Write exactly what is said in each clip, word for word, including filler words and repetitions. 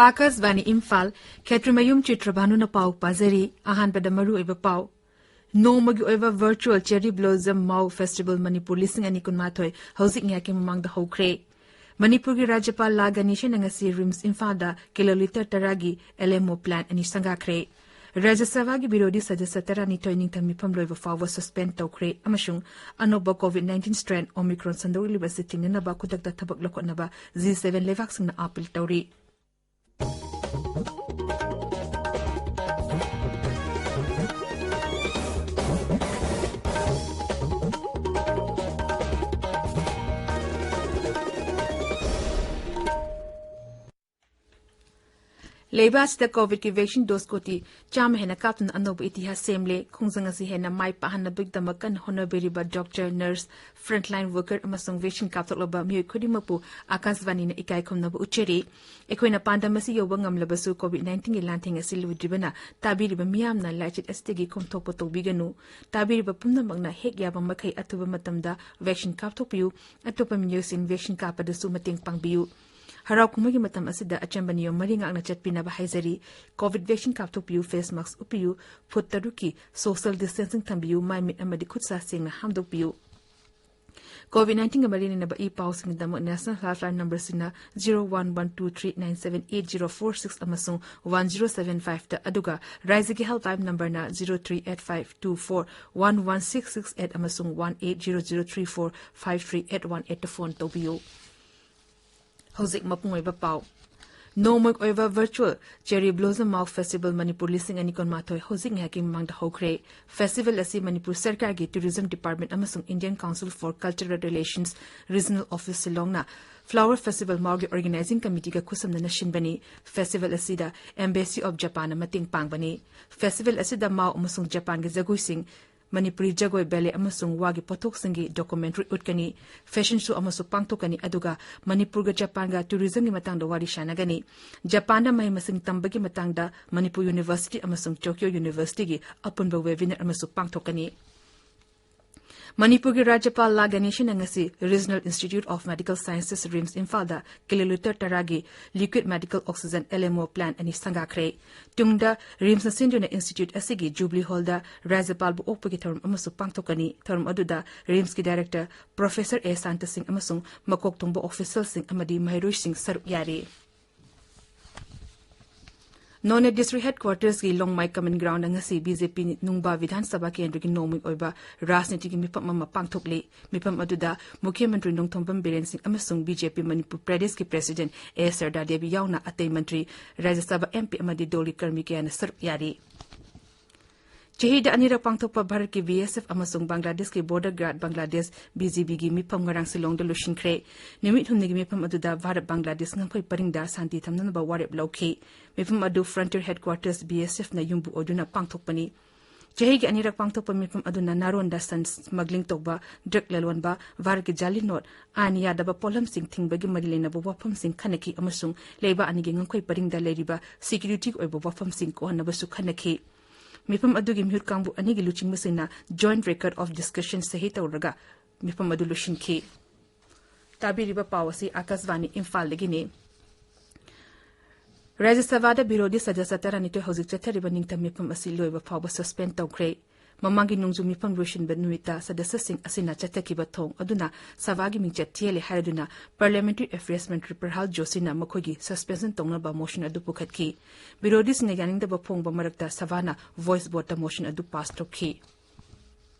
ꯑꯥꯀꯥꯁꯕꯥꯅꯤ ꯏꯝꯐꯥꯜ, ꯈꯦꯇ꯭ꯔꯤꯃꯌꯨꯝ ꯆꯤꯇ꯭ꯔꯕꯥꯅꯨꯅ ꯄꯥꯎ ꯄꯥꯖꯔꯤ꯫ ꯑꯍꯥꯟꯕꯗ ꯃꯔꯨꯑꯣꯏꯕ ꯄꯥꯎ꯫ ꯅꯣꯡꯃꯒꯤ ꯑꯣꯏꯕ Virtual Cherry Blossom Mao Festival Manipur ꯂꯤꯁꯤꯡ ꯑꯅꯤ ꯀꯨꯟꯃꯥꯊꯣꯏ ꯍꯧꯖꯤꯛ ꯉꯥꯏꯍꯥꯛꯀꯤ ꯃꯃꯥꯡꯗ ꯍꯧꯈ꯭ꯔꯦ꯫ ꯃꯅꯤꯄꯨꯔꯒꯤ ꯔꯥꯖ꯭ꯌꯄꯥꯜ ꯂꯥ ꯒꯅꯦꯁꯟꯅ ꯉꯁꯤ ꯔꯤꯝꯁ ꯏꯝꯐꯥꯜꯗ ꯀꯤꯂꯣꯂꯤꯇꯔ ꯇꯔꯥꯒꯤ ꯑꯦꯜ ꯑꯦꯝ ꯑꯣ ꯄ꯭ꯂꯥꯟ ꯑꯅꯤ ꯁꯪꯒꯥꯈ꯭ꯔꯦ꯫ ꯔꯥꯖ꯭ꯌ ꯁꯚꯥꯒꯤ ꯕꯤꯔꯣꯙꯤ ꯁꯗꯁ꯭ꯌ ꯇꯔꯥꯅꯤꯊꯣꯏ ꯅꯤꯡꯊꯝ ꯃꯤꯐꯝ ꯂꯣꯏꯕ ꯐꯥꯎꯕ suspend ꯇꯧꯈ꯭ꯔꯦ ꯑꯃꯁꯨꯡ ꯑꯅꯧꯕ COVID nineteen strain Omicron ꯁꯟꯗꯣꯛꯂꯤꯕꯁꯤ ꯊꯤꯡꯅꯅꯕ ꯈꯨꯗꯛꯇ ꯊꯕꯛ ꯂꯧꯈꯠꯅꯕ G seven ꯂꯩꯕꯥꯛꯁꯤꯡꯅ appeal ꯇꯧꯔꯤ꯫ ꯂꯩꯕꯥꯛ ꯑꯁꯤꯗ COVIDꯀꯤ vaccine dose ꯀꯣꯇꯤ ꯆꯥꯝꯃ ꯍꯦꯟꯅ ꯀꯥꯞꯇꯨꯅ ꯑꯅꯧꯕ ꯏꯇꯤꯍꯥꯁ ꯁꯦꯝꯂꯦ꯫ ꯈꯣꯡꯖꯪ ꯑꯁꯤ ꯍꯦꯟꯅ ꯃꯥꯏ ꯄꯥꯛꯍꯟꯅꯕꯒꯤꯗꯃꯛ ꯀꯟꯅ ꯍꯣꯠꯅꯕꯤꯔꯤꯕ doctor, nurse, frontline worker ꯑꯃꯁꯨꯡ vaccine ꯀꯥꯞꯊꯣꯛꯂꯕ ꯃꯤꯑꯣꯏ ꯈꯨꯗꯤꯡꯃꯛꯄꯨ ꯑꯥꯀꯥꯁꯕꯥꯅꯤꯅ ꯏꯀꯥꯏ ꯈꯨꯝꯅꯕ ꯎꯠꯆꯔꯤ꯫ ꯑꯩꯈꯣꯏꯅ ꯄꯥꯟꯗꯝ ꯑꯁꯤ ꯌꯧꯕ ꯉꯝꯂꯕꯁꯨ COVID nineteenꯒꯤ ꯂꯥꯟꯊꯦꯡ ꯑꯁꯤ ꯂꯣꯏꯗ꯭ꯔꯤꯕꯅ ꯇꯥꯕꯤꯔꯤꯕ ꯃꯤꯌꯥꯝꯅ ꯂꯥꯏꯆꯠ ꯑꯁꯤꯗꯒꯤ ꯀꯣꯝꯊꯣꯛꯄ ꯇꯧꯕꯤꯒꯅꯨ꯫ ꯇꯥꯕꯤꯔꯤꯕ ꯄꯨꯝꯅꯃꯛꯅ ꯍꯦꯛ ꯌꯥꯕ ꯃꯈꯩ ꯑꯊꯨꯕ ꯃꯇꯝꯗ vaccine ꯀꯥꯞꯊꯣꯛꯄꯤꯌꯨ꯫ ꯑꯇꯣꯞꯄ ꯃꯤꯑꯣꯏꯁꯤꯡ vaccine ꯀꯥꯞꯄꯗꯁꯨ ꯃꯇꯦꯡ ꯄꯥꯡꯕꯤꯌꯨ꯫ ꯍꯔꯥꯎ ꯀꯨꯝꯍꯩꯒꯤ ꯃꯇꯝ ꯑꯁꯤꯗ ꯑꯆꯝꯕ ꯅꯤꯌꯣꯝ ꯃꯔꯤ ꯉꯥꯛꯅ ꯆꯠꯄꯤꯅꯕ ꯍꯥꯏꯖꯔꯤ꯫ COVID vaccine ꯀꯥꯞꯊꯣꯛꯄꯤꯌꯨ, face mask ꯎꯞꯄꯤꯌꯨ, ꯐꯨꯠ ꯇꯔꯨꯛꯀꯤ social distancing ꯊꯝꯕꯤꯌꯨ, ꯃꯥꯏ ꯃꯤꯠ ꯑꯃꯗꯤ ꯈꯨꯠ ꯁꯥ ꯁꯦꯡꯅ ꯍꯥꯝꯗꯣꯛꯄꯤꯌꯨ꯫ COVID nineteenꯒ ꯃꯔꯤ ꯂꯩꯅꯕ E ꯄꯥꯎꯁꯤꯡꯒꯤꯗꯃꯛ National Helpline numberꯁꯤꯅ zero one one two three nine seven eight zero four six ꯑꯃꯁꯨꯡ one zero seven fiveꯇ, ꯑꯗꯨꯒ ꯔꯥꯏꯖ꯭ꯌꯒꯤ helpline numberꯅ zero three eight five two four one one six six eight ꯑꯃꯁꯨꯡ one eight zero zero three four five three eight one eightꯇ phone ꯇꯧꯕꯤꯌꯨ꯫ ꯍꯧꯖꯤꯛ ꯃꯄꯨꯡ ꯑꯣꯏꯕ ꯄꯥꯎ꯫ ꯅꯣꯡꯃꯒꯤ ꯑꯣꯏꯕ Virtual Cherry Blossom Mao Festival Manipur ꯂꯤꯁꯤꯡ ꯑꯅꯤ ꯀꯨꯟꯃꯥꯊꯣꯏ ꯍꯧꯖꯤꯛ ꯉꯥꯏꯍꯥꯛꯀꯤ ꯃꯃꯥꯡꯗ ꯍꯧꯈ꯭ꯔꯦ꯫ Festival ꯑꯁꯤ ꯃꯅꯤꯄꯨꯔ ꯁꯔꯀꯥꯔꯒꯤ Tourism Department ꯑꯃꯁꯨꯡ Indian Council for Cultural Relations Regional Office ꯁꯤꯂꯣꯡꯅ Flower Festival Maoꯒꯤ organizing committeeꯒ ꯈꯨꯠꯁꯝꯅꯅ ꯁꯤꯟꯕꯅꯤ꯫ Festival ꯑꯁꯤꯗ Embassy of Japanꯅ ꯃꯇꯦꯡ ꯄꯥꯡꯕꯅꯤ꯫ Festival ꯑꯁꯤꯗ Mao ꯑꯃꯁꯨꯡ ꯖꯄꯥꯟꯒꯤ ꯖꯒꯣꯏꯁꯤꯡ, ꯃꯅꯤꯄꯨꯔꯤ ꯖꯒꯣꯏ, ballet ꯑꯃꯁꯨꯡ ꯋꯥꯒꯤ ꯄꯣꯠꯊꯣꯛꯁꯤꯡꯒꯤ documentary ꯎꯠꯀꯅꯤ꯫ Fashion show ꯑꯃꯁꯨ ꯄꯥꯡꯊꯣꯛꯀꯅꯤ, ꯑꯗꯨꯒ ꯃꯅꯤꯄꯨꯔꯒ ꯖꯄꯥꯟꯒ tourismꯒꯤ ꯃꯇꯥꯡꯗ ꯋꯥꯔꯤ ꯁꯥꯟꯅꯒꯅꯤ꯫ ꯖꯄꯥꯟꯗ ꯃꯍꯩ ꯃꯁꯤꯡ ꯇꯝꯕꯒꯤ ꯃꯇꯥꯡꯗ ꯃꯅꯤꯄꯨꯔ University ꯑꯃꯁꯨꯡ Tokyo Universityꯒꯤ ꯑꯄꯨꯟꯕ webinar ꯑꯃꯁꯨ ꯄꯥꯡꯊꯣꯛꯀꯅꯤ꯫ ꯃꯅꯤꯄꯨꯔꯒꯤ ꯔꯥꯖ꯭ꯌꯄꯥꯜ ꯂꯥ ꯒꯅꯦꯁꯟꯅ ꯉꯁꯤ Regional Institute of Medical Sciences, RIMS, ꯏꯝꯐꯥꯜꯗ ꯀꯤꯂꯣꯂꯤꯇꯔ ꯇꯔꯥꯒꯤ liquid medical oxygen, LMO, plant ꯑꯅꯤ ꯁꯪꯒꯥꯈ꯭ꯔꯦ꯫ ꯇꯨꯡꯗ ꯔꯤꯝꯁꯅ ꯁꯤꯟꯗꯨꯅ institute ꯑꯁꯤꯒꯤ Jubilee Hallꯗ ꯔꯥꯖ꯭ꯌꯄꯥꯜꯕꯨ ꯑꯣꯛꯄꯒꯤ ꯊꯧꯔꯝ ꯑꯃꯁꯨ ꯄꯥꯡꯊꯣꯛꯀꯅꯤ꯫ ꯊꯧꯔꯝ ꯑꯗꯨꯗ ꯔꯤꯝꯁꯀꯤ director Professor ꯑꯦ ꯁꯥꯟꯇ ꯁꯤꯡ ꯑꯃꯁꯨꯡ ꯃꯀꯣꯛ ꯊꯣꯡꯕ officialꯁꯤꯡ ꯑꯃꯗꯤ ꯃꯍꯩꯔꯣꯏꯁꯤꯡ ꯁꯔꯨꯛ ꯌꯥꯔꯤ꯫ ꯅꯣꯅꯦ district headquartersꯀꯤ ꯂꯣꯡꯃꯥꯏ common groundꯗ ꯉꯁꯤ BJP ꯅꯨꯡꯕꯥ ꯕꯤꯙꯥꯟ ꯁꯚꯥ ꯀꯦꯟꯗ꯭ꯔꯒꯤ ꯅꯣꯡꯃꯒꯤ ꯑꯣꯏꯕ ꯔꯥꯖꯅꯤꯇꯤꯒꯤ ꯃꯤꯐꯝ ꯑꯃ ꯄꯥꯡꯊꯣꯛꯂꯤ꯫ ꯃꯤꯐꯝ ꯑꯗꯨꯗ ꯃꯨꯈ꯭ꯌ ꯃꯟꯇ꯭ꯔꯤ ꯅꯣꯡꯊꯣꯝꯕꯝ ꯕꯤꯔꯦꯟ ꯁꯤꯡ ꯑꯃꯁꯨꯡ BJP ꯃꯅꯤꯄꯨꯔ ꯄ꯭ꯔꯗꯦꯁꯀꯤ president ꯑꯦ ꯁꯔꯗꯥ ꯗꯦꯕꯤ ꯌꯥꯎꯅ ꯑꯇꯩ ꯃꯟꯇ꯭ꯔꯤ, ꯔꯥꯖ꯭ꯌ ꯁꯚꯥ MP ꯑꯃꯗꯤ ꯗꯣꯜꯒꯤ ꯀꯔꯃꯤ ꯀꯌꯥꯅ ꯁꯔꯨꯛ ꯌꯥꯔꯤ꯫ ꯆꯍꯤꯗ ꯑꯅꯤꯔꯛ ꯄꯥꯡꯊꯣꯛꯄ ꯚꯥꯔꯠꯀꯤ BSF ꯑꯃꯁꯨꯡ ꯕꯪꯒ꯭ꯂꯥꯗꯦꯁꯀꯤ Border Guard Bangladesh, BGBꯒꯤ ꯃꯤꯐꯝ ꯉꯔꯥꯡ ꯁꯤꯂꯣꯡꯗ ꯂꯣꯏꯁꯤꯟꯈ꯭ꯔꯦ꯫ ꯅꯨꯃꯤꯠ ꯍꯨꯝꯅꯤꯒꯤ ꯃꯤꯐꯝ ꯑꯗꯨꯗ ꯚꯥꯔꯠ ꯕꯪꯒ꯭ꯂꯥꯗꯦꯁ ꯉꯝꯈꯩ ꯄꯔꯤꯡꯗ ꯁꯥꯟꯇꯤ ꯊꯝꯅꯅꯕ ꯋꯥꯔꯦꯞ ꯂꯧꯈꯤ꯫ ꯃꯤꯐꯝ ꯑꯗꯨ Frontier Headquarters, BSFꯅ ꯌꯨꯝꯕꯨ ꯑꯣꯏꯗꯨꯅ ꯄꯥꯡꯊꯣꯛꯄꯅꯤ꯫ ꯆꯍꯤꯒꯤ ꯑꯅꯤꯔꯛ ꯄꯥꯡꯊꯣꯛꯄ ꯃꯤꯐꯝ ꯑꯗꯨꯅ ꯅꯥꯔꯣꯟꯗ ꯁꯟ smuggling ꯇꯧꯕ, drug ꯂꯂꯣꯟꯕ, ꯚꯥꯔꯠꯀꯤ ꯖꯥꯂꯤ ꯅꯣꯠ, ꯑꯥꯏꯟ ꯌꯥꯗꯕ ꯄꯣꯠꯂꯝꯁꯤꯡ ꯊꯤꯡꯕꯒꯤ ꯃꯔꯤ ꯂꯩꯅꯕ ꯋꯥꯐꯝꯁꯤꯡ ꯈꯟꯅꯈꯤ ꯑꯃꯁꯨꯡ ꯂꯩꯕꯥꯛ ꯑꯅꯤꯒꯤ ꯉꯝꯈꯩ ꯄꯔꯤꯡꯗ ꯂꯩꯔꯤꯕ securityꯒꯤ ꯑꯣꯏꯕ ꯋꯥꯐꯝꯁꯤꯡ ꯀꯣꯛꯍꯟꯅꯕꯁꯨ ꯈꯟꯅꯈꯤ꯫ ꯃꯤꯐꯝ ꯑꯗꯨꯒꯤ ꯃꯤꯍꯨꯠ ꯀꯥꯡꯕꯨ ꯑꯅꯤꯒꯤ ꯂꯨꯆꯤꯡꯕꯁꯤꯡꯅ joint record of discussion ꯁꯍꯤ ꯇꯧꯔꯒ ꯃꯤꯐꯝ ꯑꯗꯨ ꯂꯣꯏꯁꯤꯟꯈꯤ꯫ ꯇꯥꯕꯤꯔꯤꯕ ꯄꯥꯎ ꯑꯁꯤ ꯑꯥꯀꯥꯁꯕꯥꯅꯤ ꯏꯝꯐꯥꯜꯗꯒꯤꯅꯤ꯫ ꯔꯥꯖ꯭ꯌ ꯁꯚꯥꯗ ꯕꯤꯔꯣꯙꯤ ꯁꯗꯁ꯭ꯌ ꯇꯔꯥꯅꯤꯊꯣꯏ ꯍꯧꯖꯤꯛ ꯆꯠꯊꯔꯤꯕ ꯅꯤꯡꯊꯝ ꯃꯤꯐꯝ ꯑꯁꯤ ꯂꯣꯏꯕ ꯐꯥꯎꯕ suspend ꯇꯧꯈ꯭ꯔꯦ꯫ ꯃꯃꯥꯡꯒꯤ ꯅꯣꯡꯖꯨ ꯃꯤꯐꯝ ꯂꯣꯏꯁꯤꯟꯕ ꯅꯨꯃꯤꯠꯇ ꯁꯗꯁ꯭ꯌꯁꯤꯡ ꯑꯁꯤꯅ ꯆꯠꯊꯈꯤꯕ ꯊꯣꯡ ꯑꯗꯨꯅ ꯁꯚꯥꯒꯤ ꯃꯤꯡꯆꯠ ꯊꯤꯍꯜꯂꯦ ꯍꯥꯏꯔꯗꯨꯅ Parliamentary Affairs ꯃꯟꯇ꯭ꯔꯤ ꯄ꯭ꯔꯍꯥꯜ ꯖꯣꯁꯤꯅ ꯃꯈꯣꯏꯒꯤ suspension ꯇꯧꯅꯕ motion ꯑꯗꯨ ꯄꯨꯈꯠꯈꯤ꯫ ꯕꯤꯔꯣꯙꯤꯁꯤꯡꯅ ꯌꯥꯅꯤꯡꯗꯕ ꯐꯣꯡꯕ ꯃꯔꯛꯇ ꯁꯚꯥꯅ voice voteꯇ motion ꯑꯗꯨ pass ꯇꯧꯈꯤ꯫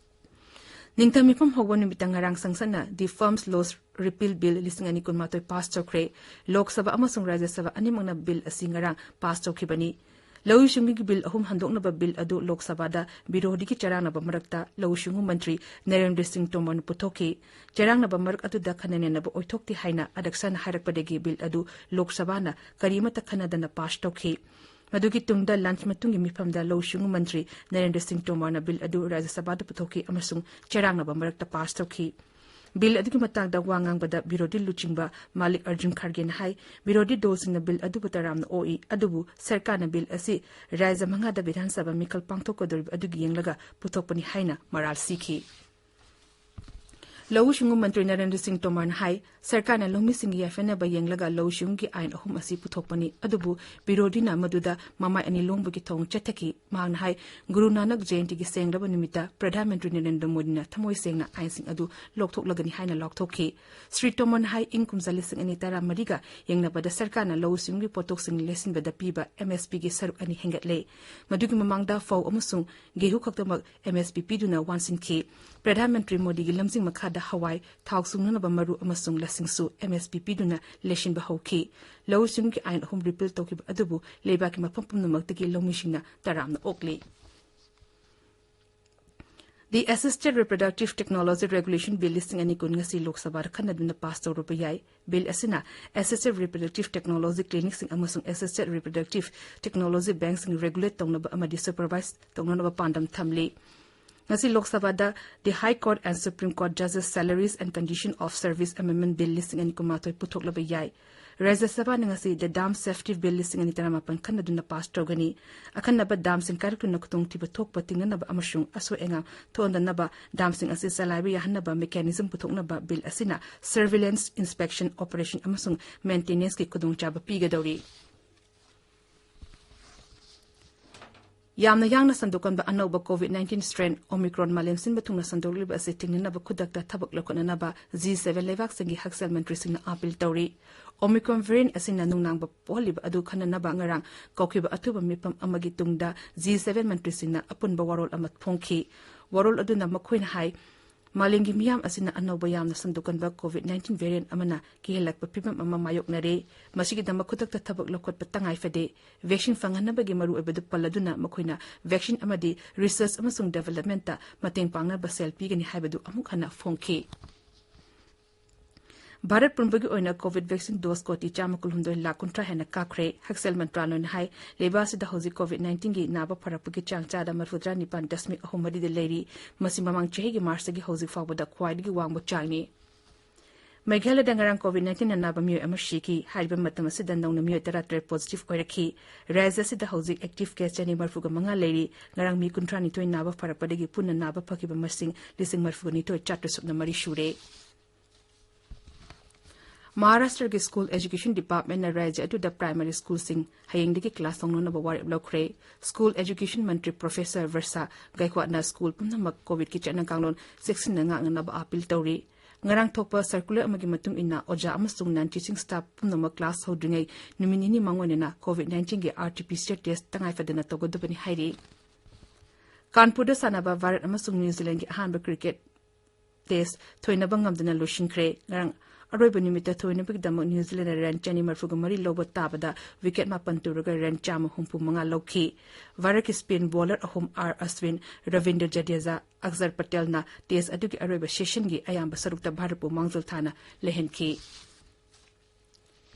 ꯅꯤꯡꯊꯝ ꯃꯤꯐꯝ ꯍꯧꯕ ꯅꯨꯃꯤꯠꯇ ꯉꯔꯥꯡ ꯁꯪꯁꯠꯅ The Firms Laws Repeal Bill ꯂꯤꯁꯤꯡ ꯑꯅꯤ ꯀꯨꯟꯃꯥꯊꯣꯏ pass ꯇꯧꯈ꯭ꯔꯦ꯫ ꯂꯣꯛ ꯁꯚꯥ ꯑꯃꯁꯨꯡ ꯔꯥꯖ꯭ꯌ ꯁꯚꯥ ꯑꯅꯤꯃꯛꯅ bill ꯑꯁꯤ ꯉꯔꯥꯡ pass ꯇꯧꯈꯤꯕꯅꯤ꯫ ꯂꯧꯎ ꯁꯤꯡꯎꯒꯤ bill ꯑꯍꯨꯝ ꯍꯟꯗꯣꯛꯅꯕ bill ꯑꯗꯨ ꯂꯣꯛ ꯁꯚꯥꯗ ꯕꯤꯔꯣꯙꯤꯒꯤ ꯆꯔꯥꯡꯅꯕ ꯃꯔꯛꯇ ꯂꯧꯎ ꯁꯤꯡꯎ ꯃꯟꯇ꯭ꯔꯤ ꯅꯔꯦꯟꯗ꯭ꯔ ꯁꯤꯡ ꯇꯣꯃꯔꯅ ꯄꯨꯊꯣꯛꯈꯤ꯫ ꯆꯔꯥꯡꯅꯕ ꯃꯔꯛ ꯑꯗꯨꯗ ꯈꯟꯅ ꯅꯩꯅꯕ ꯑꯣꯏꯊꯣꯛꯇꯦ ꯍꯥꯏꯅ ꯑꯗꯛꯁꯥꯅ ꯍꯥꯏꯔꯛꯄꯗꯒꯤ bill ꯑꯗꯨ ꯂꯣꯛ ꯁꯚꯥꯅ ꯀꯔꯤꯃꯠꯇ ꯈꯟꯅꯗꯅ pass ꯇꯧꯈꯤ꯫ ꯃꯗꯨꯒꯤ ꯇꯨꯡꯗ lunch ꯃꯇꯨꯡꯒꯤ ꯃꯤꯐꯝꯗ ꯂꯧꯎ ꯁꯤꯡꯎ ꯃꯟꯇ꯭ꯔꯤ ꯅꯔꯦꯟꯗ꯭ꯔ ꯁꯤꯡ ꯇꯣꯃꯔꯅ bill ꯑꯗꯨ ꯔꯥꯖ꯭ꯌ ꯁꯚꯥꯗ ꯄꯨꯊꯣꯛꯈꯤ ꯑꯃꯁꯨꯡ ꯆꯔꯥꯡꯅꯕ ꯃꯔꯛꯇ pass ꯇꯧꯈꯤ꯫ Bill ꯑꯗꯨꯒꯤ ꯃꯇꯥꯡꯗ ꯋꯥ ꯉꯥꯡꯕꯗ ꯕꯤꯔꯣꯙꯤ ꯂꯨꯆꯤꯡꯕ ꯃꯥꯂꯤꯛ ꯑꯔꯖꯨꯟ ꯈꯥꯔꯒꯦꯅ ꯍꯥꯏ, ꯕꯤꯔꯣꯙꯤ ꯗꯣꯜꯁꯤꯡꯅ bill ꯑꯗꯨꯕꯨ ꯇꯔꯥꯝꯅ ꯑꯣꯛꯏ, ꯑꯗꯨꯕꯨ ꯁꯔꯀꯥꯔꯅ bill ꯑꯁꯤ ꯔꯥꯖ꯭ꯌ ꯃꯉꯥꯗ ꯕꯤꯙꯥꯟ ꯁꯚꯥ ꯃꯤꯈꯜ ꯄꯥꯡꯊꯣꯛꯀꯗꯧꯔꯤꯕ ꯑꯗꯨꯒꯤ ꯌꯦꯡꯂꯒ ꯄꯨꯊꯣꯛꯄꯅꯤ ꯍꯥꯏꯅ ꯃꯔꯥꯜ ꯁꯤꯈꯤ꯫ ꯂꯧꯎ ꯁꯤꯡꯎ ꯃꯟꯇ꯭ꯔꯤ ꯅꯔꯦꯟꯗ꯭ꯔ ꯁꯤꯡ ꯇꯣꯃꯔꯅ ꯍꯥꯏ, ꯁꯔꯀꯥꯔꯅ ꯂꯧꯃꯤꯁꯤꯡꯒꯤ ꯌꯥꯏꯐꯅꯕ ꯌꯦꯡꯂꯒ ꯂꯧꯎ ꯁꯤꯡꯎꯒꯤ ꯑꯥꯏꯟ ꯑꯍꯨꯝ ꯑꯁꯤ ꯄꯨꯊꯣꯛꯄꯅꯤ, ꯑꯗꯨꯕꯨ ꯕꯤꯔꯣꯙꯤꯅ ꯃꯗꯨꯗ ꯃꯃꯥꯏ ꯑꯅꯤ ꯂꯣꯡꯕꯒꯤ ꯊꯧꯑꯣꯡ ꯆꯠꯊꯈꯤ꯫ ꯃꯍꯥꯛꯅ ꯍꯥꯏ, ꯒꯨꯔꯨ ꯅꯥꯅꯛ ꯖꯌꯟꯇꯤꯒꯤ ꯁꯦꯡꯂꯕ ꯅꯨꯃꯤꯠꯇ ꯄ꯭ꯔꯙꯥꯟ ꯃꯟꯇ꯭ꯔꯤ ꯅꯔꯦꯟꯗ꯭ꯔ ꯃꯣꯗꯤꯅ ꯊꯃꯣꯏ ꯁꯦꯡꯅ ꯑꯥꯏꯟꯁꯤꯡ ꯑꯗꯨ ꯂꯧꯊꯣꯛꯂꯒꯅꯤ ꯍꯥꯏꯅ ꯂꯥꯎꯊꯣꯛꯈꯤ꯫ ꯁ꯭ꯔꯤ ꯇꯣꯃꯔꯅ ꯍꯥꯏ, ꯏꯪ ꯀꯨꯝꯖꯥ ꯂꯤꯁꯤꯡ ꯑꯅꯤ ꯇꯔꯥꯃꯔꯤꯒ ꯌꯦꯡꯅꯕꯗ ꯁꯔꯀꯥꯔꯅ ꯂꯧꯎ ꯁꯤꯡꯎꯒꯤ ꯄꯣꯠꯊꯣꯛꯁꯤꯡ ꯂꯩꯁꯤꯟꯕꯗ ꯄꯤꯕ ꯑꯦꯝ ꯑꯦꯁ ꯄꯤꯒꯤ ꯁꯔꯨꯛ ꯑꯅꯤ ꯍꯦꯟꯒꯠꯂꯦ꯫ ꯃꯗꯨꯒꯤ ꯃꯃꯥꯡꯗ ꯐꯧ ꯑꯃꯁꯨꯡ ꯒꯦꯍꯨ ꯈꯛꯇꯃꯛ ꯑꯦꯝ ꯑꯦꯁ ꯄꯤ ꯄꯤꯗꯨꯅ ꯋꯥꯟꯁꯤꯟꯈꯤ꯫ ꯄ꯭ꯔꯙꯥꯟ ꯃꯟꯇ꯭ꯔꯤ ꯃꯣꯗꯤꯒꯤ ꯂꯝꯖꯤꯡ ꯃꯈꯥꯗ ꯍꯋꯥꯏ, ꯊꯥꯎ ꯁꯨꯡꯅꯅꯕ ꯃꯔꯨ ꯑꯃꯁꯨꯡ ꯂꯁꯤꯡꯁꯨ ꯑꯦꯝ ꯑꯦꯁ ꯄꯤ ꯄꯤꯗꯨꯅ ꯂꯩꯁꯤꯟꯕ ꯍꯧꯈꯤ꯫ ꯂꯧꯎ ꯁꯤꯡꯎꯒꯤ ꯑꯥꯏꯟ ꯑꯍꯨꯝ ꯔꯤꯄꯤꯜ ꯇꯧꯈꯤꯕ ꯑꯗꯨꯕꯨ ꯂꯩꯕꯥꯛꯀꯤ ꯃꯐꯝ ꯄꯨꯝꯅꯃꯛꯇꯒꯤ ꯂꯧꯃꯤꯁꯤꯡꯅ ꯇꯔꯥꯝꯅ ꯑꯣꯛꯂꯤ꯫ The Assisted Reproductive Technology Regulation Bill ꯂꯤꯁꯤꯡ ꯑꯅꯤ ꯀꯨꯟ ꯉꯁꯤ ꯂꯣꯛ ꯁꯚꯥꯗ ꯈꯟꯅꯗꯨꯅ ꯄꯥꯁ ꯇꯧꯔꯨꯕ ꯌꯥꯏ꯫ ꯕꯤꯜ ꯑꯁꯤꯅ Assisted Reproductive Technology Clinicꯁꯤꯡ ꯑꯃꯁꯨꯡ Assisted Reproductive Technology Bankꯁꯤꯡ regulate ꯇꯧꯅꯕ ꯑꯃꯗꯤ supervise ꯇꯧꯅꯅꯕ ꯄꯥꯟꯗꯝ ꯊꯝꯂꯤ꯫ ꯉꯁꯤ ꯂꯣꯛ ꯁꯚꯥꯗ The High Court and Supreme Court Judges Salaries and Condition of Service Amendment Bill ꯂꯤꯁꯤꯡ ꯑꯅꯤ ꯀꯨꯟꯃꯥꯊꯣꯏ ꯄꯨꯊꯣꯛꯂꯕ ꯌꯥꯏ꯫ ꯔꯥꯖ꯭ꯌ ꯁꯚꯥꯅ ꯉꯁꯤ The Dam Safety Bill ꯂꯤꯁꯤꯡ ꯑꯅꯤ ꯇꯔꯥꯃꯥꯄꯟ ꯈꯟꯅꯗꯨꯅ ꯄꯥꯁ ꯇꯧꯒꯅꯤ꯫ ꯑꯈꯟꯅꯕ ꯗꯥꯝꯁꯤꯡ ꯀꯥꯏꯔꯛꯇꯨꯅ ꯈꯨꯗꯣꯡꯊꯤꯕ ꯊꯣꯛꯄ ꯊꯤꯡꯅꯅꯕ ꯑꯃꯁꯨꯡ ꯑꯁꯣꯏ ꯑꯉꯥꯝ ꯊꯣꯛꯍꯟꯗꯅꯕ ꯗꯥꯝꯁꯤꯡ ꯑꯁꯤ ꯆꯂꯥꯏꯕ ꯌꯥꯍꯟꯅꯕ mechanism ꯄꯨꯊꯣꯛꯅꯕ ꯕꯤꯜ ꯑꯁꯤꯅ surveillance, inspection, operation ꯑꯃꯁꯨꯡ maintenanceꯀꯤ ꯈꯨꯗꯣꯡꯆꯥꯕ ꯄꯤꯒꯗꯧꯔꯤ꯫ ꯌꯥꯝꯅ ꯌꯥꯡꯅ ꯁꯟꯗꯣꯛꯀꯟꯕ ꯑꯅꯧꯕ COVID nineteen strain Omicron ꯃꯥꯂꯦꯝ ꯁꯤꯟꯕ ꯊꯨꯡꯅ ꯁꯟꯗꯣꯛꯂꯤꯕ ꯑꯁꯤ ꯊꯤꯡꯅꯅꯕ ꯈꯨꯗꯛꯇ ꯊꯕꯛ ꯂꯧꯈꯠꯅꯅꯕ G seven ꯂꯩꯕꯥꯛꯁꯤꯡꯒꯤ ꯍꯛꯁꯦꯜ ꯃꯟꯇ꯭ꯔꯤꯁꯤꯡꯅ ꯑꯥꯄꯤꯜ ꯇꯧꯔꯤ꯫ Omicron variant ꯑꯁꯤꯅ ꯅꯨꯡꯅꯥꯡꯕ ꯄꯣꯛꯍꯜꯂꯤꯕ ꯑꯗꯨ ꯈꯟꯅꯅꯕ ꯉꯔꯥꯡ ꯀꯧꯈꯤꯕ ꯑꯊꯨꯕ ꯃꯤꯐꯝ ꯑꯃꯒꯤ ꯇꯨꯡꯗ G seven ꯃꯟꯇ꯭ꯔꯤꯁꯤꯡꯅ ꯑꯄꯨꯟꯕ ꯋꯥꯔꯣꯜ ꯑꯃ ꯐꯣꯡꯈꯤ꯫ ꯋꯥꯔꯣꯜ ꯑꯗꯨꯅ ꯃꯈꯣꯏꯅ ꯍꯥꯏ, ꯃꯥꯂꯦꯝꯒꯤ ꯃꯤꯌꯥꯝ ꯑꯁꯤꯅ ꯑꯅꯧꯕ ꯌꯥꯝꯅ ꯁꯟꯗꯣꯛꯀꯟꯕ COVID nineteen variant ꯑꯃꯅ ꯀꯤꯍꯜꯂꯛꯄ ꯐꯤꯚꯝ ꯑꯃ ꯃꯥꯌꯣꯛꯅꯔꯦ꯫ ꯃꯁꯤꯒꯤꯗꯃꯛ ꯈꯨꯗꯛꯇ ꯊꯕꯛ ꯂꯧꯈꯠꯄ ꯇꯉꯥꯏ ꯐꯗꯦ꯫ Vaccine ꯐꯪꯍꯟꯅꯕꯒꯤ ꯃꯔꯨꯑꯣꯏꯕꯗꯨ ꯄꯜꯂꯗꯨꯅ ꯃꯈꯣꯏꯅ vaccine ꯑꯃꯗꯤ research ꯑꯃꯁꯨꯡ developmentꯇ ꯃꯇꯦꯡ ꯄꯥꯡꯅꯕ ꯁꯦꯜ ꯄꯤꯒꯅꯤ ꯍꯥꯏꯕꯗꯨ ꯑꯃꯨꯛ ꯍꯟꯅ ꯐꯣꯡꯈꯤ꯫ ꯚꯥꯔꯠ ꯄꯨꯝꯕꯒꯤ ꯑꯣꯏꯅ COVID vaccine dose ꯀꯣꯇꯤ ꯆꯥꯝꯃ ꯀꯨꯟꯍꯨꯝꯗꯣꯏ ꯂꯥꯈ ꯀꯨꯟꯊ꯭ꯔꯥ ꯍꯦꯟꯅ ꯀꯥꯞꯈ꯭ꯔꯦ꯫ ꯍꯛꯁꯦꯜ ꯃꯟꯇ꯭ꯔꯥꯂꯣꯏꯅ ꯍꯥꯏ, ꯂꯩꯕꯥꯛ ꯑꯁꯤꯗ ꯍꯧꯖꯤꯛ COVID nineteenꯒꯤ ꯅꯥꯕ ꯐꯔꯛꯄꯒꯤ ꯆꯥꯡ ꯆꯥꯗ ꯃꯔꯤꯐꯨꯇꯔꯥ ꯅꯤꯄꯥꯟ ꯗꯁꯃꯤꯛ ꯑꯍꯨꯝ ꯃꯔꯤꯗ ꯂꯩꯔꯤ꯫ ꯃꯁꯤ ꯃꯃꯥꯡ ꯆꯍꯤꯒꯤ ꯃꯥꯔꯆꯇꯒꯤ ꯍꯧꯖꯤꯛ ꯐꯥꯎꯕꯗ ꯈ꯭ꯋꯥꯏꯗꯒꯤ ꯋꯥꯡꯕ ꯆꯥꯡꯅꯤ꯫ ꯃꯦꯘꯥꯂꯌꯗ ꯉꯔꯥꯡ ꯀꯣꯚꯤꯗ ꯅꯥꯏꯟꯇꯤꯟꯅ ꯅꯥꯕ ꯃꯤꯑꯣꯏ ꯑꯃ ꯁꯤꯈꯤ꯫ ꯍꯥꯏꯔꯤꯕ ꯃꯇꯝ ꯑꯁꯤꯗ ꯅꯧꯅ ꯃꯤꯑꯣꯏ ꯇꯔꯥꯇꯔꯦꯠ ꯄꯣꯖꯤꯇꯤꯚ ꯑꯣꯏꯔꯛꯈꯤ꯫ ꯔꯥꯖ꯭ꯌ ꯑꯁꯤꯗ ꯍꯧꯖꯤꯛ ꯑꯦꯛꯇꯤꯚ ꯀꯦꯁ ꯆꯅꯤ ꯃꯔꯤꯐꯨꯒ ꯃꯉꯥ ꯂꯩꯔꯤ꯫ ꯉꯔꯥꯡ ꯃꯤ ꯀꯨꯟꯊ꯭ꯔꯥꯅꯤꯊꯣꯏ ꯅꯥꯕ ꯐꯔꯛꯄꯗꯒꯤ ꯄꯨꯟꯅ ꯅꯥꯕ ꯐꯈꯤꯕ ꯃꯁꯤꯡ ꯂꯤꯁꯤꯡ ꯃꯔꯤꯐꯨꯒ ꯅꯤꯊꯣꯏ ꯆꯥꯇ꯭ꯔꯨꯛ ꯁꯨꯞꯅ ꯃꯔꯤ ꯁꯨꯔꯦ꯫ ꯃꯍꯥꯔꯥꯁꯇ꯭ꯔꯒꯤ ꯁ꯭ꯀꯨꯜ ꯑꯦꯖꯨꯀꯦꯁꯟ ꯗꯤꯄꯥꯔꯠꯃꯦꯟꯅ ꯔꯥꯖ꯭ꯌ ꯑꯗꯨꯗ ꯄ꯭ꯔꯥꯏꯃꯔꯤ ꯁ꯭ꯀꯨꯜꯁꯤꯡ ꯍꯌꯦꯡꯗꯒꯤ ꯀ꯭ꯂꯥꯁ ꯍꯧꯅꯅꯕ ꯋꯥꯔꯦꯞ ꯂꯧꯈ꯭ꯔꯦ꯫ ꯁ꯭ꯀꯨꯜ ꯑꯦꯖꯨꯀꯦꯁꯟ ꯃꯟꯇ꯭ꯔꯤ ꯄ꯭ꯔꯣꯐꯦꯁꯔ ꯚꯔꯁꯥ ꯒꯥꯏꯀ꯭ꯋꯥꯗꯅ ꯁ꯭ꯀꯨꯜ ꯄꯨꯝꯅꯃꯛ ꯀꯣꯚꯤꯗꯀꯤ ꯆꯠꯅ ꯀꯥꯡꯂꯣꯟ ꯆꯦꯛꯁꯤꯟꯅ ꯉꯥꯛꯅꯅꯕ ꯑꯥꯄꯤꯜ ꯇꯧꯔꯤ꯫ ꯉꯔꯥꯡ ꯊꯣꯛꯄ ꯁꯔꯀꯨꯂꯔ ꯑꯃꯒꯤ ꯃꯇꯨꯡ ꯏꯟꯅ ꯑꯣꯖꯥ ꯑꯃꯁꯨꯡ ꯅꯟ ꯇꯤꯆꯤꯡ ꯁ꯭ꯇꯥꯐ ꯄꯨꯝꯅꯃꯛ ꯀ꯭ꯂꯥꯁ ꯍꯧꯗ꯭ꯔꯤꯉꯩ ꯅꯨꯃꯤꯠ ꯅꯤꯅꯤ ꯃꯥꯡꯑꯣꯏꯅꯅ ꯀꯣꯚꯤꯗ ꯅꯥꯏꯟꯇꯤꯟꯒꯤ R T P C R test ꯇꯉꯥꯏꯐꯗꯅ ꯇꯧꯒꯗꯕꯅꯤ ꯍꯥꯏꯔꯤ꯫ ꯀꯥꯟꯄꯨꯔꯗ ꯁꯥꯟꯅꯕ ꯚꯥꯔꯠ ꯑꯃꯁꯨꯡ ꯅ꯭ꯌꯨ ꯖꯤꯂꯦꯟꯗꯒꯤ ꯑꯍꯥꯟꯕ ꯀ꯭ꯔꯤꯀꯦꯠ ꯇꯦꯁ ꯊꯣꯏꯅꯕ ꯉꯝꯗꯅ ꯂꯣꯏꯁꯤꯟꯈ꯭ꯔꯦ꯫ ꯉꯔꯥꯡ ꯑꯔꯣꯏꯕ ꯅꯨꯃꯤꯠꯇ ꯊꯣꯏꯅꯕꯒꯤꯗꯃꯛ ꯅ꯭ꯌꯨ ꯖꯤꯂꯦꯟꯗꯅ ꯔꯟ ꯆꯅꯤ ꯃꯔꯤꯐꯨꯒ ꯃꯔꯤ ꯂꯧꯕ ꯇꯥꯕꯗ ꯋꯤꯀꯦꯠ ꯃꯥꯄꯟ ꯇꯨꯔꯒ ꯔꯟ ꯆꯥꯝꯃ ꯍꯨꯝꯐꯨ ꯃꯉꯥ ꯂꯧꯈꯤ꯫ ꯚꯥꯔꯠꯀꯤ ꯁ꯭ꯄꯤꯟ ꯕꯣꯂꯔ ꯑꯍꯨꯝ ꯑꯥꯔ ꯑꯁ꯭ꯋꯤꯟ, ꯔꯕꯤꯟꯗ꯭ꯔ ꯖꯗꯦꯖꯥ, ꯑꯛꯁꯔ ꯄꯇꯦꯜꯅ ꯇꯦꯁ ꯑꯗꯨꯒꯤ ꯑꯔꯣꯏꯕ ꯁꯦꯁꯟꯒꯤ ꯑꯌꯥꯝꯕ ꯁꯔꯨꯛꯇ ꯚꯥꯔꯠꯄꯨ ꯃꯥꯡꯖꯤꯜ ꯊꯥꯅ ꯂꯩꯍꯟꯈꯤ꯫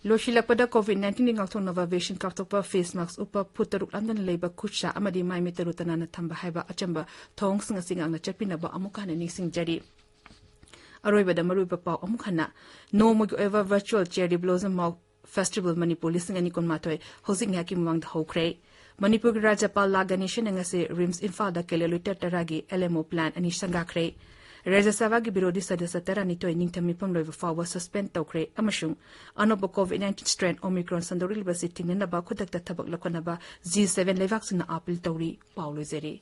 ꯂꯣꯏꯁꯤꯜꯂꯛꯄꯗ ꯀꯣꯚꯤꯗ ꯅꯥꯏꯟꯇꯤꯟꯗꯒꯤ ꯉꯥꯛꯊꯣꯛꯅꯕ ꯚꯦꯛꯁꯤꯟ ꯀꯥꯞꯊꯣꯛꯄ, ꯐꯦꯁ ꯃꯥꯛꯁ ꯎꯞꯄ, ꯐꯨꯠ ꯇꯔꯨꯛ ꯂꯥꯟꯗꯨꯅ ꯂꯩꯕ, ꯈꯨꯠ ꯁꯥ ꯑꯃꯗꯤ ꯃꯥꯏ ꯃꯤꯠ ꯇꯔꯨ ꯇꯅꯥꯟꯅ ꯊꯝꯕ ꯍꯥꯏꯕ ꯑꯆꯝꯕ ꯊꯧꯑꯣꯡꯁꯤꯡ ꯑꯁꯤ ꯉꯥꯛꯅ ꯆꯠꯄꯤꯅꯕ ꯑꯃꯨꯛ ꯍꯟꯅ ꯅꯤꯡꯁꯤꯡꯖꯔꯤ꯫ ꯑꯔꯣꯏꯕꯗ ꯃꯔꯨꯑꯣꯏꯕ ꯄꯥꯎ ꯑꯃꯨꯛ ꯍꯟꯅ꯫ ꯅꯣꯡꯃꯒꯤ ꯑꯣꯏꯕ ꯚꯔꯆꯨꯋꯦꯜ ꯆꯦꯔꯤ ꯕ꯭ꯂꯣꯖꯝ ꯃꯥꯎ ꯐꯦꯁꯇꯤꯚꯦꯜ ꯃꯅꯤꯄꯨꯔ ꯂꯤꯁꯤꯡ ꯑꯅꯤ ꯀꯨꯟꯃꯥꯊꯣꯏ ꯍꯧꯖꯤꯛ ꯉꯥꯏꯍꯥꯛꯀꯤ ꯃꯃꯥꯡꯗ ꯍꯧꯈ꯭ꯔꯦ꯫ ꯃꯅꯤꯄꯨꯔꯒꯤ ꯔꯥꯖ꯭ꯌꯄꯥꯜ ꯂꯥ ꯒꯅꯦꯁꯟꯅ ꯉꯁꯤ ꯔꯤꯝꯁ ꯏꯝꯐꯥꯜꯗ ꯀꯦꯂꯣꯂꯤꯇꯔ ꯇꯔꯥꯒꯤ ꯑꯦꯜ ꯑꯦꯝ ꯑꯣ ꯄ꯭ꯂꯥꯟ ꯑꯅꯤ ꯁꯪꯒꯥꯈ꯭ꯔꯦ꯫ ꯔꯥꯖ꯭ꯌ ꯁꯚꯥꯒꯤ ꯕꯤꯔꯣꯙꯤ ꯁꯗꯁ꯭ꯌ ꯇꯔꯥꯅꯤꯊꯣꯏ ꯅꯤꯡꯊꯝ ꯃꯤꯐꯝ ꯂꯣꯏꯕ ꯐꯥꯎꯕ ꯁꯁꯄꯦꯟ ꯇꯧꯈ꯭ꯔꯦ ꯑꯃꯁꯨꯡ ꯑꯅꯧꯕ ꯀꯣꯚꯤꯗ ꯅꯥꯏꯟꯇꯤꯟ ꯁ꯭ꯇ꯭ꯔꯦꯟ ꯑꯣꯃꯤꯀ꯭ꯔꯣꯟ ꯁꯟꯗꯣꯛꯂꯤꯕꯁꯤ ꯊꯤꯡꯅꯅꯕ ꯈꯨꯗꯛꯇ ꯊꯕꯛ ꯂꯧꯈꯠꯅꯕ ꯖꯤ ꯁꯚꯦꯟ ꯂꯩꯕꯥꯛꯁꯤꯡꯅ ꯑꯥꯄꯤꯜ ꯇꯧꯔꯤ꯫ ꯄꯥꯎ ꯂꯣꯏꯖꯔꯦ꯫